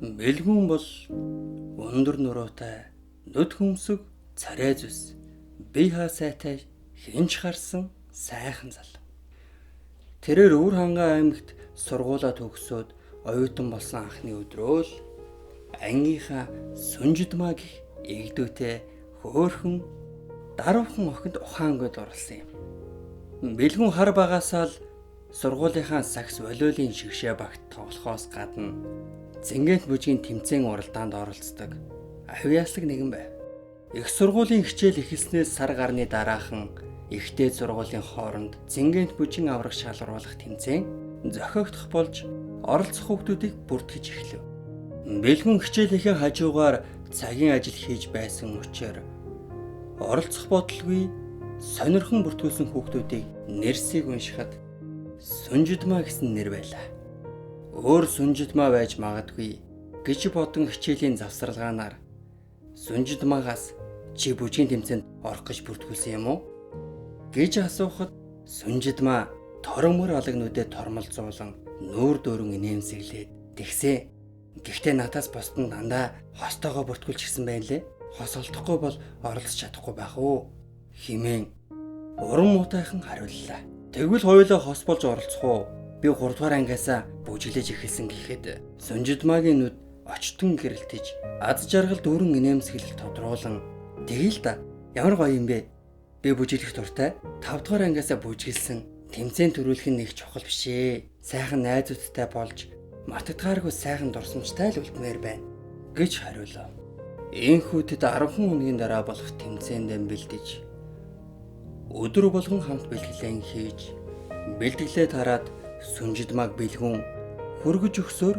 Бэлгүүн бол өндөр нуруутай, нүд хөмсөг, царай зүс, бие хаа сайтай, хинч харсан сайхан залуу. Тэрээр Өвөр хангай аймагт сургуулаа төгсөөд оюутан болсон анхны өдрөө л ангийнхаа Сүнжидмаа гэх эгдүүтэй хөөхөн даруухан охинд ухаангүй дурлсан юм. Бэлгүүн хар багасаа л сургуулийнхаа сакс волейболын шигшээ багт тоглохоос гадна Зингэнт бүжгийн тэмцээн уралдаанд оролцдог авьяаслаг нэгэн байв. Их сургуулийн хичээл эхэлснээс сар гарны дараахан ихтэй сургуулийн хооронд Зингэнт бүжгийн аврах шалгаруулах тэмцээн зохиогдох болж оролцох хүүхдүүдийг бүртгэж эхлэв. Бэлгүн хичээлийнхээ хажуугаар цагийн ажил хийж байсан учраас оролцох бодолгүй сонирхон бүртгүүлсэн хүүхдүүдийг нэрсийг уншихад Сүнжидмаа гэсэн нэр байлаа. Өөр Сүнжидмаа байж магадгүй гэж бодон хичээлийн завсарлагаанаар Сүнжидмаагаас чи бүжгийн тэмцээнд орох гэж бүртгүүлсэн юм уу гэж асуухад Сүнжидмаа торгомор алаг нүдээ тормолзуулан нүүр дөрөн инээмсэглээд тэгсээ. Гэхдээ надаас бусд нь дандаа хостойгоо бүртгүүлчихсэн байна лээ. Хос олдохгүй бол оролцож чадахгүй байх уу хэмээн уран муутайхан хариуллаа. Тэгвэл хоёулаа хос болж оролцох уу? Би 3 дугаар ангиасаа бүжиглэж эхэлсэн гэхэд Сүнжидмаагийн нүд очтон гэрэлтэж аз жаргал дүүрэн инээмсэглэл тодруулан тэгэл да ямар гоё юм бэ? Би бүжиглэх дуртай. 5 дугаар ангиасаа бүжиглсэн. Тэмцээн төрүүлэх нь нэг чухал биш ээ. Сайхан найзуудтай болж мартагдгааргүй сайхан дурсамжтай л үлдмээр байна гэж хариулав. Энхүү тэд 10 хоногийн дараа болох тэмцээндээ бэлдэж өдөр болгон хамт бэлгэлэн хийж бэлтгэлээ тараад Сүнжидмааг бэлгүүн хөргөж өгсөөр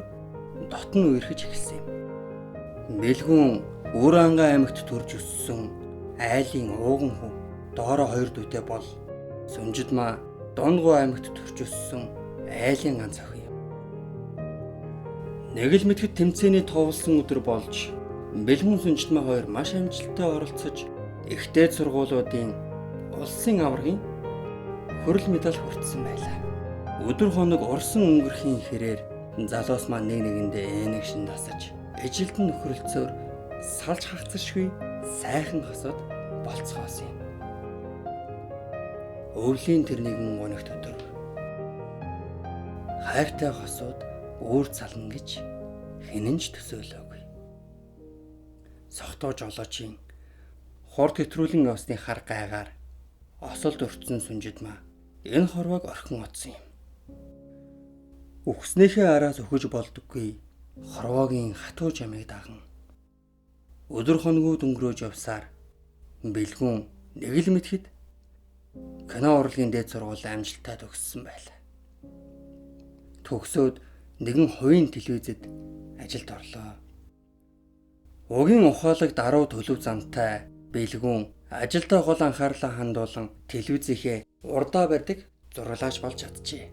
дотн үерхэж эхэлсэн юм. Бэлгүүн Өвөр хангай аймагт төрж өссөн айлын ууган хүү доороо хоёр дүүтэй бол Сүнжидмаа Дунгуй аймагт төрж өссөн айлын ганц охин юм. Нэг л мэтгэд тэмцээний товлсон өдөр болж Бэлгүүн Сүнжидмаа хоёр маш амжилттай оролцож ихтэй сургуулиудын улсын аваргын хөрөл медаль хүртсэн байлаа. Өдөр хоног урсан өнгөрхийн хэрээр залуус маань нэг нэгэндээ энэгшин дасаж ижилдэн нөхрөлцөөр салж хагцшгүй сайхан хосод болцгоосон юм. Өвлийн тэр нэгэн гоногт өдөр хайртай хосууд өөр сална гэж хинэн ч төсөөлөөгүй. Сохтоо жолоочийн хурд хэтрүүлэн явсны хар гайгаар осолд өртсөн Сүнжидмаа энэ хорвоог орхин одсон юм. Үхснийхээ араас өхөж болдоггүй хорвоогийн хатуу жамыг даган өдөр хоногуд өнгөрөөж явсаар Бэлгүүн нэг л мэтгэд кино урлагийн дээд сургууль амжилттай төгссөн байлаа. Төгсөөд нэгэн хувийн телевизэд ажилд орлоо. Угийн ухаалаг даруй төлөв замтай Бэлгүүн ажилдаа гол анхаарлаа хандуулан телевизийнхээ урдаа барьдаг зураглаач болж чаджээ.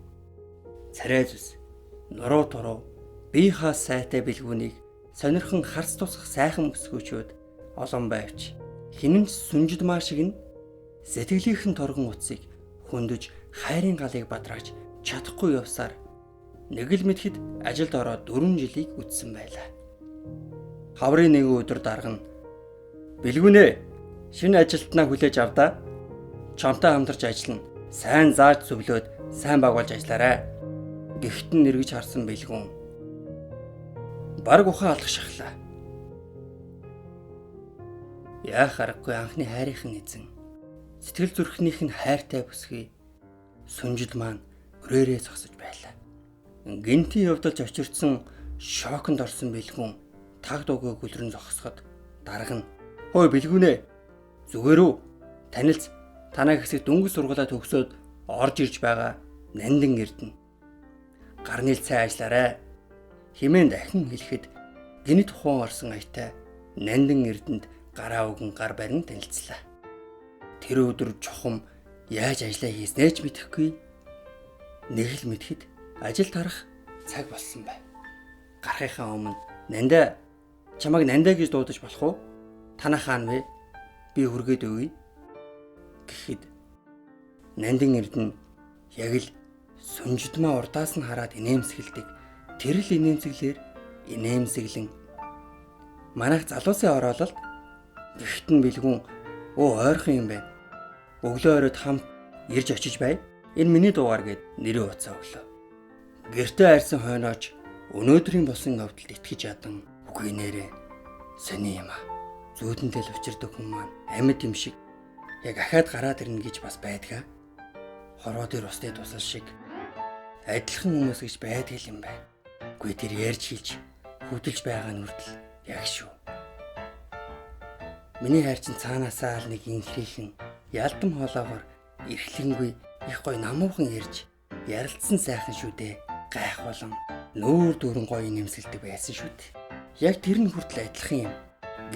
Царай зүс, нуруу туруу, бие хаа сайтай Бэлгүүнийг сонирхон харц тусах сайхан өсгөөчүүд олон байвч хинэн ч Сүнжидмаа шиг нь сэтгэлийнхэн торгон утсыг хөндөж хайрын галыг бадрааж чадахгүй явсаар нэг л мэтгэд ажилд ороод 4 жилийг үтсэн байлаа. Хаврын нэгэн өдөр дарга нь Бэлгүүнээ шинэ ажилтнаа хүлээж авдаа. Чамтай хамтарч ажиллана. Сайн зааж зөвлөөд сайн баг болж ажиллаарай. Гэхдээ нэргэж харсан Бэлгүүн бараг ухаан алдах шахлаа. Яах аргагүй анхны хайрынхан эзэн сэтгэл зүрхнийх нь хайртай бүсгүй Сүнжид маань өрөөрэй зогсож байлаа. Гинтийн явдалж очирдсан шоконд орсон Бэлгүүн таг дуугүй гүлрэн зогсоход дарга нь "Хөөе Бэлгүүнээ зүгээр үү? Танилц танаа хэсэг дөнгөж сургуулаа төгсөөд орж ирж байгаа Нандин Эрдэнэ. Гарны л цай ажиллаарай" хэмээн дахин хэлэхэд гинэт ухаан орсон аятай Нандин Эрдэнэд гараа өгөн гар барин танилцлаа. Тэр өдөр чухам яаж ажиллаа хийснээ ч мэдэхгүй. Нэг л мэдэхэд ажил тарах цаг болсон байв. Гарахынхаа өмнө "Нандаа, чамайг Нандаа гэж дуудаж болох уу? Танаа хаана вэ? Би хүргээд өгье" гэхэд Нандин Эрдэнэ яг л Сүнжидмаа урдаас нь хараад инээмсэгэлдэг тэр л инээмсэглэр инээмсэглэн манайх залуусын ороололд гихтэн бэлгүүн өө ойрхон юм байна. Өглөө оройд хамт ирж очиж бай. Энэ миний дугаар гэд нэрээ утсаа өглөө. Гэртээ айрсан хойнооч өнөөдрийн болсон явдалд итгэж ядан үгүй нэрээ сони юм аа. Зүүдэндээ л учирдаг хүн маань амьд юм шиг яг ахаад гараад ирнэ гэж бас байдгаа. Хороо дээр усны тусал шиг адилхан хүмүүс гэж байдаг юм байна. Үгүй тэр ярьж хэлж хөдөлж байгаа нь хүртэл яг шүү. Миний хайр чинь цаанаасаа л нэг инхрийнхэн ялдам хоолоогоор эрхлэнгүй их гой намуухан ярьж ярилцсан сайхан шүү дээ. Гайх болон нүүр дүүрэн гоё нэмсэлдэг байсан шүү дээ. Яг тэр нь хүртэл адилхан юм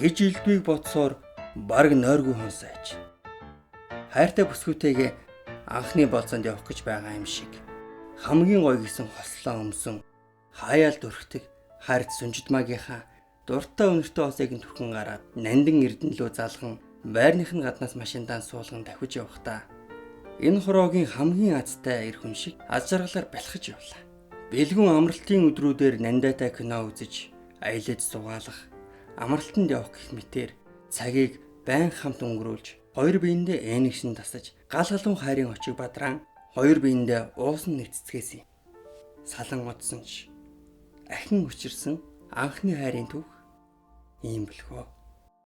гэж элдвийг бодсоор бараг нойргүй хонсойч. Хайртай бүсгүйтэйгээ анхны болцоонд явах гэж байгаа юм шиг хамгийн гоё гэсэн хослоо өмсөн хаяал дүрхдэг харьц сүнжидмагийнхаа дуртай өнөртөө осыг нь түрхэн гараад нандин эрдэнэлөө залган байрных нь гаднаас машиндаа суулган давхиж явахдаа энэ хороогийн хамгийн азтай эр хүн шиг аз жаргалаар бэлхэж явлаа. Бэлгүн амралтын өдрүүдээр нандайтай кино үзэж, аялаж зугаалах, амралтанд явах гэх мэтээр цагийг байн хамт өнгөрүүлж, хоёр биендээ энэгшин тасаж, гал галуун хайрын очиг бадраан хоёр биендээ уусан нэгцэцгээсэн юм. Салан одсон ч ахин учирсан анхны хайрын түүх ийм бэлхөө.